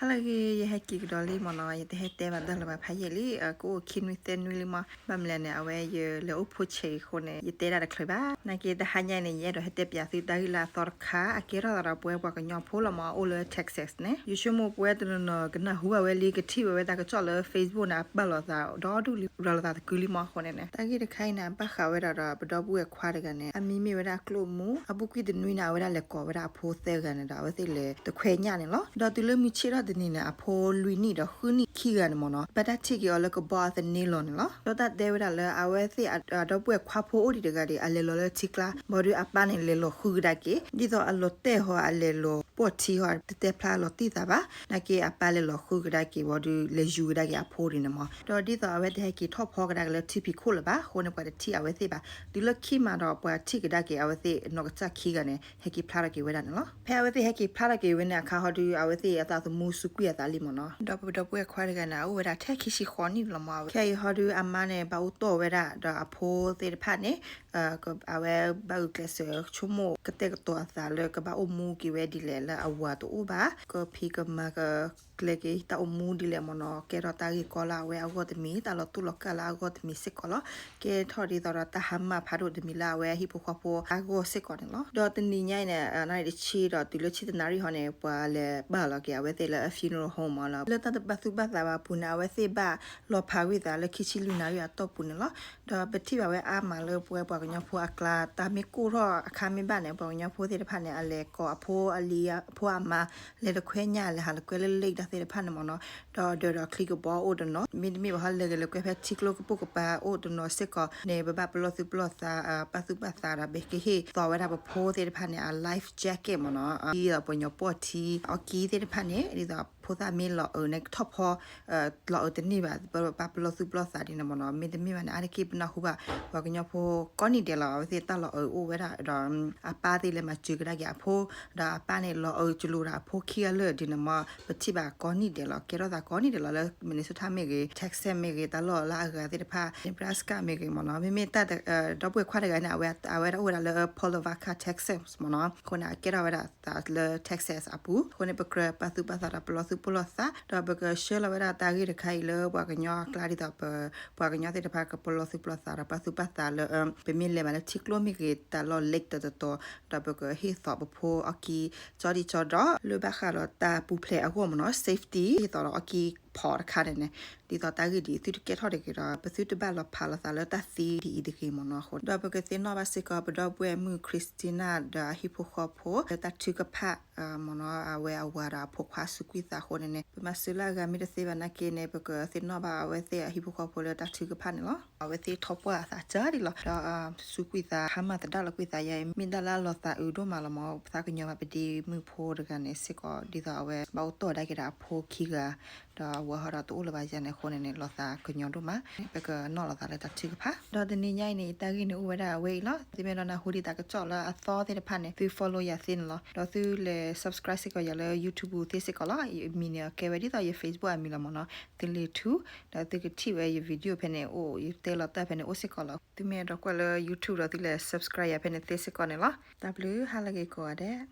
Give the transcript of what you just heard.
ဟါလၢအဂ့ၤ ယဟဲက့ၤကဒီးလံမ့ၢ်နီၤ, ယတဟဲတဲဘၣ်တၢ်လၢၤဘၣ်ဖးယံာ်လံ, ကအိၣ်ခံနွံသၢနွံလံမ့ၢ်, ဘၣ်မနုၤလဲၣ်န့ၣ် အဝဲယလဲၤအိၣ်ဖှိၣ်ဆဲးအံၤအဃိန့ၣ် ယတဲဒၣ်တချုးဘၣ်. နာ်က့တဟါညါအံၤန့ၣ် ယအဲၣ်ဒိးဟဲတဲပၠးသုတၢ်ဂ့ၢ်လၢအသီတခါ, အကဲထီၣ်သးဒီးပဝဲပှၤကညီဖိလီၤမ့ၢ် အိၣ်လၢ Texas န့ၣ်, ယဆိကမိၣ်ပဝဲတနီၤနီၤကနၢ်ဟူဘၣ်ဝဲလံ ကထံၣ်ဝဲဝဲတၢ်ကစီၣ်လၢ Facebook န့ၣ် အပာ်လီၤသးဒီဒူၣ်လံ ရၤလီၤသးသကုၤလံမ့ၢ်အဃိန့ၣ်န့ၣ်, တၢ်ဂ့ၢ်တခါအံၤန့ၣ် ဘၣ်ဃးဝဲဒၣ်ဒီးပဒီပုၢ်ဝဲၢ်ခွါတဂၤန့ၣ် အမံၤမ့ၢ်ဝဲဒၣ်ကျိၣ်မူ, အပူၤကွံာ်တနွံန့ၣ် အဝဲဒၣ်လဲၤကိးဝဲဒၣ်အဖိသၢဂၤန့ၣ်ဒီး အဝဲသ့ၣ်လဲၤတခွဲညၣ်န့ၣ်လီၤ. ဒီးတုၤလၢမုၢ်ဆ့ၣ်ထီၣ်တနံၤန့ၣ် အဖိလွံၢ်နံၣ်ဒီးဃုနံၣ်ခံဂၤန့ၣ်မ့ၢ်နီၤ, ဘၣ်တၢ်ထံၣ်က့ၤအီၤလၢကဘီအသန့လီၤန့ၣ်လီၤ. ဒီးတၢ်တဲဝဲဒၣ်လၢအဝဲသ့ၣ်အဒီပုၢ်ဝဲၢ်ခွါဖိအိၣ်ဒံးတဂၤဒီး အလဲၤလီၤလၢထံကျါ, ဘၣ်ဒီးအပၢ်န့ၣ်လဲၤလီၤဃုကဒါက့ၤ, ဒ်သိးအလီၤတဲာ်ဟီ အလဲၤလီၤပိာ်ထံဟီ တတဲဖျါလီၤတံၢ်သးဘၣ်, နာ်က့အပၢ်လဲၤလီၤဃုကဒါက့ၤ ဘၣ်ဒီးလဲၤယူၤကဒါက့ၤအဖိဒ်န့ၣ်မ့ၢ်, ဒီးဒ်သိးအဝဲတဟဲက့ၤထီၣ်ဖီကဒါက့ၤလၢထံဖံးခိၣ်လၢၤဘၣ်အဃိန့ၣ် ပှၤတထံၣ်အဝဲသ့ၣ်ဘၣ်. တုၤလၢခံမးဒီးပှၤထံၣ်ကဒါက့ၤအဝဲသ့ၣ်နီၢ်ကစၢ်ခံဂၤန့ၣ် ဟဲက့ၤဖျါထီၣ်က့ၤဝဲဒၣ်န့ၣ်လီၤ. ဖဲအဝဲသ့ၣ်ဟဲက့ၤဖျါထီၣ်က့ၤဝဲန့ၣ်အခါဟီဒီး အဝဲသ့ၣ်အသးသမူစူးကွံာ်အသးလံမ့ၢ်နီၤ, ဒီးပဒီပုၢ်ဝဲၢ်ခွါတဂၤန့ၣ် အအိၣ်ဝဲဒၣ်ထဲခံဆံဃိးနံၣ်လီၤမ့ၢ်, အဝဲခဲအံၤဟီဒီးအမါန့ၣ် ဘၣ်အိၣ်တီၢ်ဝဲဒၣ်ဒီးအဖိသ့ၣ်တဖၣ်န့ၣ် အဝဲဘၣ်ဂုာ်ကျဲးစၢးဆိကမိၣ်ကတဲာ်ကတီၤအသးလၢကဘၣ်အိၣ်မူက့ၤဝဲဒ်လဲၣ်လၢအဝၤတအိၣ်ဘၣ်, ကဖံးကမၤကကျဲၤက့ၤတၢ်အိၣ်မူဒ်လဲၣ်မ့ၢ်နီၤ, ကဲထီၣ်တၢ်ဂ့ၢ်ကီလၢအဝဲအဂီၢ်တမံၤ, တၢ်လီၤတူၢ်လီၤကာ်လၢအဂီၢ်တမံၤစ့ၢ်ကီးလီၤ. ကဲထီၣ်ဒ်သိးဒီးတၢ်ဟါမၢ်ဖးဒိၣ်တမံၤလၢအဝဲအဟံၣ်ဖိဃီဖိအဂီၢ်စ့ၢ်ကီးန့ၣ်လီၤ. ဒီးတနံၤညါအံၤန့ၣ် နၣ်ရံၣ်တဆံဒီးတုၤလၢဆံတနၣ်ရံၣ်ဟီန့ၣ် ပှၤလဲၤပာ်လီၤက့ၤအဝဲသ့ၣ်လၢအ funeral home မ့ၢ်နီၤ, လၢတၢ်တဘၣ်သူၣ်ဘၣ်သးဘၣ်အပူၤန့ၣ် အဝဲသ့ၣ်ဘၣ်လီၤဖးဝံသးလၢခံဆံလွံၢ်နၣ်ရံၣ်အတီၢ်ပူၤန့ၣ်လီၤ. ဒီးပထံၣ်ဘၣ်ဝဲအါမးလၢပဝဲပှၤကညီဖိအကျါ တၢ်မ့ၢ်ကိၢ်ထီၣ်အခါမ့ၢ်ဘၣ်န့ၣ် ပှၤကညီဖိသ့ၣ်တဖၣ်န့ၣ် အလဲၤကိးအဖိအလံၤ အဖိအမါ လဲၤတခွဲညၣ် လဲၤဟးလၢကွဲလၢ lake တၢ်သ့ၣ်တဖၣ်န့ၣ်မ့ၢ်နီၤ, ဒီးဒၢးဒီးချံကဘီအိၣ်တနီၤ, မ့တမ့ၢ်ဘၣ်ဟီ လဲၤက့ၤလၢကွဲဖဲထံကျိကပိာ်ကပၤအိၣ်တနီၤစ့ၢ်ကီးန့ၣ် ပဘၣ်ပလီၢ်သူၣ်ပလီၢ်သး ပာ်သူၣ်ပာ်သးဒီး ပကဟ့ၣ်သိးဝဲဒၣ်ပဖိသ့ၣ်တဖၣ်န့ၣ် အ life jacket မ့ၢ်နီၤ, ဒ်သိးပှၤကညီပိာ်ထံ အီကံသ့ၣ်တဖၣ်န့ၣ် ဒ်သိးဖိသၣ်မ့ၢ်လီၤအုးန့ၣ် ထီၣ်ဖီ လီၤအုးတန့ၢ်ဘၣ် ပဘၣ်ပလီၢ်သူၣ်ပလီၢ်သးဒ်န့ၣ်မ့ၢ်နီၤ, မ့တမ့ၢ်ဘၣ်န့ၣ် အါတက့ၢ်ပနၢ်ဟူဘၣ် ပှၤကညီဖိကိးနံၣ်ဒဲးလီၤ အဝဲသ့ၣ်တၢ်လီၤအုးအိၣ်ဝဲဒၣ်ဒီး အပၢ်သ့ၣ်လဲၤမၤစၢၤကဒါက့ၤအဖိ ဒီးအပၢ်န့ၣ်လီၤအုးကလူးဒီးအဖိခံဂၤလၢာ်ဒ်န့ၣ်မ့ၢ် ပထံၣ်ဘၣ်ကိးနံၣ်ဒဲးလီၤ, ကဲထီၣ်သးကိးနံၣ်ဒဲးလီၤ လၢ Minnesota မ့ၢ်ဂ့ၤ Texas မ့ၢ်ဂ့ၤ တၢ်လီၢ်လၢအဂၤသ့ၣ်တဖၣ် Nebraska မ့ၢ်ဂ့ၤမ့ၢ်နီၤ, မ့မ့ၢ်တၢ် ဒီပုၢ်ဝဲၢ်ခွါတဂၤန့ၣ် အဝဲ အဝဲဒၣ်အိၣ်ဝဲဒၣ်လၢ Port Lavaca Texas မ့ၢ်နီၤ, အဃိန့ၣ် အကဲထီၣ်ဝဲဒၣ်သးလၢ Texas အပူၤ, အဃိန့ၣ် ပကြၢးပာ်သူၣ်ပာ်သးဒီးပလီၢ်သူၣ်ပလီၢ်သး ဒီးပကဆှၢလီၤဝဲဒၣ်တၢ်ဂ့ၢ်တခါအံၤလၢပှၤကညီအကျါဒ်သိး ပှၤကညီသ့ၣ်တဖၣ်ကပလီၢ်သူၣ်ပလီၢ်သးဒီးပာ်သူၣ်ပာ်သးလၢ ပမ့ၢ်လဲၤဘၣ်လၢထံကျိမ့ၢ်ဂ့ၤ တၢ်လီၢ် lake တတီၤတီၤ ဒီးပကဟ့ၣ်သိးပဖိအီကံ ကၠီဒံကၠီဒီး လၢဘၣ်ဃးဒီးတၢ်ပူၤဖျဲးအဂီၢ်မ့ၢ်နီၤ safety ဟ့ၣ်သိးဒီးအီကံဖီးတခါန့ၣ်န့ၣ် ဒ်သိးတၢ်ဂ့ၢ်ဒ်အံၤ သုတကဲထီၣ်တဂ့ၤဒီး ပသုတဘၣ်လီၤဖးလိာ်သးလၢတၢ်သံဒ်အံၤတဂ့ၤမ့ၢ်နီၤအဃိ ဒီးပကသ့ၣ်နီၣ်ဘၣ်စ့ၢ်ကီး ပဒီပုၢ်ဝဲၢ်မုၣ် Christina ဒီးအဟံၣ်ဖိဃီဖိ လၢတၢ်ထုကဖၣ် မ့ၢ်နီၤ အဝဲအဝၤဒီးအဖိခွါစူးကွံာ်သးအဃိန့ၣ်န့ၣ် ပမၤစၢၤလၢအဂၤမ့ၢ်တသ့ဘၣ်နာ်က့န့ၣ် ပကသ့ၣ်နီၣ်ဘၣ်အဝဲသ့ၣ်အဟံၣ်ဖိဃီဖိလၢတၢ်ထုကဖၣ်န့ၣ်လီၤ. အဝဲသ့ၣ်ထီၣ်ပှၢ်အသးကၢ်ဒံးလီၤ ဒီး စူးကွံာ်သး ဟါမၢ်သဒါလီၤကွံာ်သးယါအံၤ မ့ၢ်ဒၣ်လၢအလီၤသးအုးဒိၣ်မးလီၤမ့ၢ် ပသးကညီၤဘၣ်ပဒ့မုၣ်ဖိတဂၤန့ၣ်စ့ၢ်ကီး ဒ်သိးအဝဲဘၣ်အိၣ်တီၢ်ဒၣ်က့ၤဒီးအဖိခံဂၤ ဒီးအဝၤဟီဒီးတအိၣ်လၢၤဘၣ်ယါန့ၣ်အဃိန့ၣ်န့ၣ် လီၤသးကညီၤဒိၣ်မး ပကနီၣ်လီၤသးလၢတၢ်ထုကဖၣ် ဒီးတနံၤညါအံၤန့ၣ် တၢ်ဂ့ၢ်န့ၣ်အိၣ်ဝဲဒၣ်အဝဲအံၤလီၤ. သုမ့ၢ်အဲၣ်ဒိးနၢ်ဟူဒံးတၢ်ကစီၣ်လၢအသီသ့ၣ်တဖၣ်န့ၣ် သု follow ယၤသ့န့ၣ်လီၤ. ဒီးသုလဲၤ subscribe စ့ၢ်ကီးယၤလၢ YouTube သ့စ့ၢ်ကီးလီၤ. မံၤန့ၣ်ကဲဝဲဒ်သိးယ Facebook အမံၤလီၤမ့ၢ်နီၤ သုလ့ၤထူ ဒီးသုကထံၣ်ဝဲယ video ဖဲန့ၣ်အိၣ် ယတဲလီၤတၢ်ဖဲန့ၣ်အိၣ်စ့ၢ်ကီးလီၤ. သုမ့ၢ်အဲၣ်ဒိးကွၢ်လၢ YouTube ဒီးသုလဲၤ subscribe ယၤဖဲန့ၣ်သ့စ့ၢ်ကီးန့ၣ်လီၤ. တၢ်ဘျုး ဟါလၢဂ့ၤကိးဂၤဒဲး.